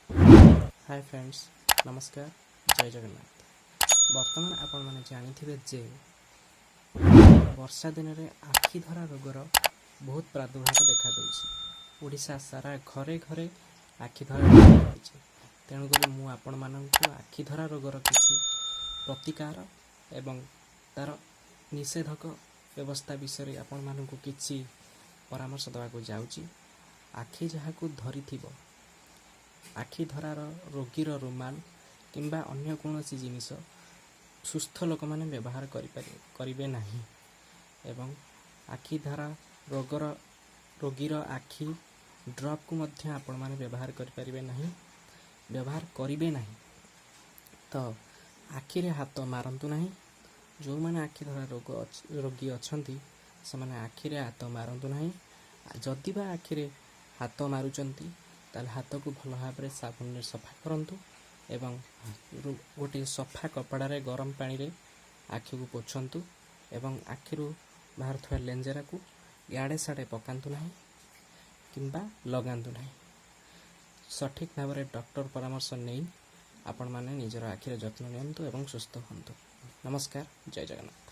ହାଏ friends, ନମସ୍କାର, ଜୟ ଜଗନ୍ନାଥ। ବର୍ତ୍ତମାନ ଆପଣମାନେ ଜାଣିଥିବେ ଯେ ବର୍ଷା ଦିନରେ ଆଖି ଧରା ରୋଗର ବହୁତ ପ୍ରାଦୁର୍ଭାବ ଦେଖାଦେଉଛି। ଓଡ଼ିଶା ସାରା ଘରେ ଘରେ ଆଖି ଧରା ରୋଗ ବ୍ୟାପିଛି। ତେଣୁକରି ମୁଁ ଆପଣମାନଙ୍କୁ ଆଖି ଧରା ରୋଗର କିଛି ପ୍ରତିକାର ଏବଂ ତା'ର ନିଷେଧକ ବ୍ୟବସ୍ଥା ବିଷୟରେ ଆପଣମାନଙ୍କୁ କିଛି ପରାମର୍ଶ ଦେବାକୁ ଯାଉଛି। ଆଖି ଯାହାକୁ ଧରିଥିବ, ଆଖି ଧରାର ରୋଗୀର ରୁମାଲ କିମ୍ବା ଅନ୍ୟ କୌଣସି ଜିନିଷ ସୁସ୍ଥ ଲୋକମାନେ ବ୍ୟବହାର କରିବେ ନାହିଁ ଏବଂ ଆଖି ଧରା ରୋଗର ରୋଗୀର ଆଖି ଡ୍ରପ୍କୁ ମଧ୍ୟ ଆପଣମାନେ ବ୍ୟବହାର କରିପାରିବେ ନାହିଁ, ବ୍ୟବହାର କରିବେ ନାହିଁ। ତ ଆଖିରେ ହାତ ମାରନ୍ତୁ ନାହିଁ। ଯେଉଁମାନେ ଆଖି ଧରା ରୋଗ ରୋଗୀ ଅଛନ୍ତି, ସେମାନେ ଆଖିରେ ହାତ ମାରନ୍ତୁ ନାହିଁ। ଯଦି ବା ଆଖିରେ ହାତ ମାରୁଛନ୍ତି, ତାହେଲେ ହାତକୁ ଭଲ ଭାବରେ ସାବୁନରେ ସଫା କରନ୍ତୁ ଏବଂ ଗୋଟିଏ ସଫା କପଡ଼ାରେ ଗରମ ପାଣିରେ ଆଖିକୁ ପୋଛନ୍ତୁ ଏବଂ ଆଖିରୁ ବାହାରୁଥିବା ଲେଞ୍ଜେରାକୁ ଇଆଡ଼େ ସିଆଡ଼େ ପକାନ୍ତୁ ନାହିଁ କିମ୍ବା ଲଗାନ୍ତୁ ନାହିଁ। ସଠିକ୍ ଭାବରେ ଡକ୍ଟର ପରାମର୍ଶ ନେଇ ଆପଣମାନେ ନିଜର ଆଖିର ଯତ୍ନ ନିଅନ୍ତୁ ଏବଂ ସୁସ୍ଥ ହୁଅନ୍ତୁ। ନମସ୍କାର, ଜୟ ଜଗନ୍ନାଥ।